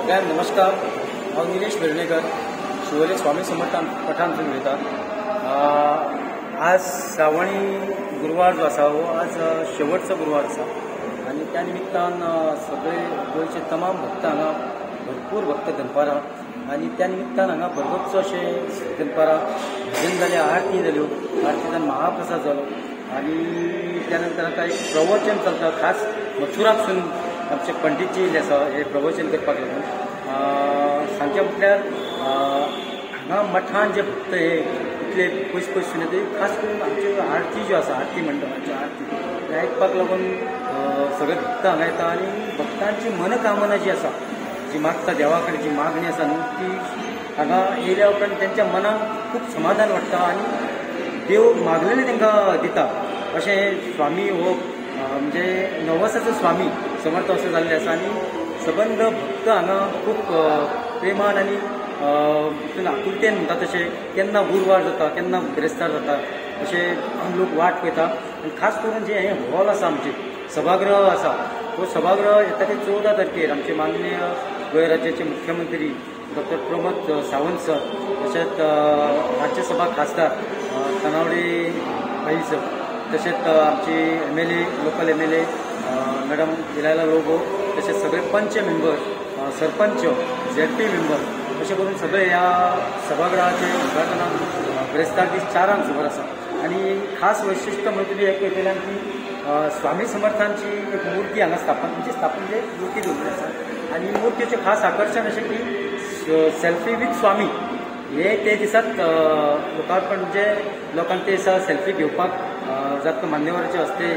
सगळ्यांक नमस्कार. हांव निलेश वेर्णेकर, शिवोले स्वामी समर्थ पठाण उलयता. आज श्रावणी गुरवार जो आसा हो आज शेवटचो गुरवार आसा आनी त्या निमित्तान सगळे गोंयचे तमाम भक्त हांगा, भरपूर भक्त दनपारां आनी त्या निमित्तान हांगा भरगच्च अशें दनपारां भजन जालें, आरती जाल्यो, आरतीच्यान महाप्रसाद जालो आनी त्यानंतर आतां एक प्रवचन चलता. खास मथुराकसून आमचे पंडितजी येयल्ले आसा हे प्रवचन करपाक लागून. सांगचें म्हटल्यार हांगा मठान जे भक्त हे इतले पयस पयसून येता, खास करून आमच्यो आरती ज्यो आसा, आरती मंडपाच्यो आरती ते आयकपाक लागून सगळे भक्त हांगा येता आनी भक्तांची मनकामना जी आसा, जी मागता देवा कडेन जी मागणी आसा न्हू, ती हांगा येयल्या उपरांत तेंच्या मनाक खूब समाधान वाडटा आनी देव मागलेलें तांकां दिता. अशें स्वामी हो म्हणजे नवसाचो स्वामी समर्थ अशें जाल्लें आसा आनी सबंद भक्त हांगा खूब प्रेमान आनी तितून आकुलतेन म्हणटा तशें केन्ना गुरवार जाता, केन्ना बिरेस्तार जाता अशें लोक वाट पळयता. आनी खास करून जें हें हॉल आसा, आमचें सभागृह आसा, हो सभागृह येता ते 14 तारखेर आमचे माननीय गोंय राज्याचे मुख्यमंत्री डॉक्टर प्रमोद सावंत सर, तशेंच राज्यसभा खासदार तानावडे भाई सर, तशेंच आमची MLA, local MLA madam Delilah Lobo, तशेंच सगळे पंच मेंबर, सरपंच, ZP member अशें करून सगळे ह्या सभागृहाचे उद्घाटनाक बिरेस्तार दीस 4 सुमार आसा. आनी खास वैशिश्ट म्हणून तुमी एक पळयतल्यान की स्वामी समर्थांची एक मूर्ती हांगा स्थापन, म्हणजे स्थापन म्हणजे मूर्ती दवरिल्ली आसा आनी मूर्तीचें खास आकर्शण अशें की सेल्फी विथ स्वामी हे ते दिसात लोकार्पण, म्हणजे लोकांक ते दिसा सेल्फी घेवपाक जाता मान्यवराचे हस्ते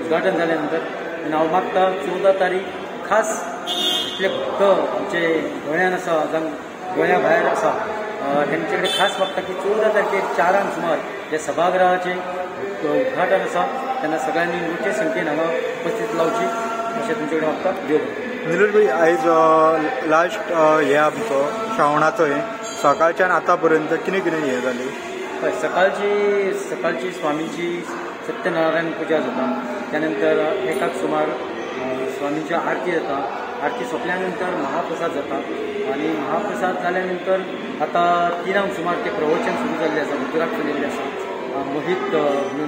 उद्घाटन जाल्या नंतर. आनी हांव मागता 14 तारीख खास इतले भक्त आमचे गोंयान आसा, जावं गोंया भायर आसा, तेंचे कडेन खास मागता की 14 तारखेर 4 सुमार हे सभागृहाचें उद्घाटन आसा, तेन्ना सगळ्यांनी मोठे संख्येन हांगा उपस्थित रावची अशें तुमचे कडेन मागता. देव निलेश भाई, आयज लास्ट हे आमचो श्रावणाचो हे सकाळच्यान आतां पर्यंत कितें कितें हें जालें? हय, सकाळची स्वामींची सत्यनारायण पुजा जाता, त्यानंतर 1 सुमार स्वामींची आरती जाता, आरती सोंपल्या नंतर महाप्रसाद जाता आनी महाप्रसाद जाल्या नंतर आतां 3 सुमार ते प्रवचन सुरू जाल्लें आसा. मथुराक येयल्लें आसा मोहीत म्हणून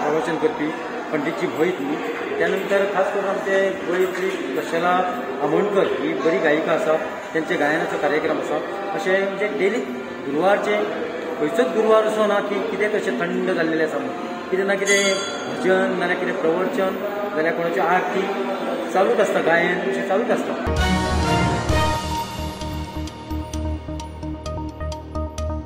प्रवचन करपी पंडितजी मोहीत न्ही. त्यानंतर खास करून आमचे गोंयतली प्रशला आमोणकर ही बरी गायिका आसा, तेंचे गायनाचो कार्यक्रम आसा. अशें म्हणजे डेली गुरवारचे खंयचोच गुरवार असो ना की कितें तशें थंड जाल्लेलें आसा म्हणून, कितें ना कितें भजन नाल्यार कितें प्रवचन जाल्यार कोणाची आरती चालूच आसता, गायन अशें चालूच आसता.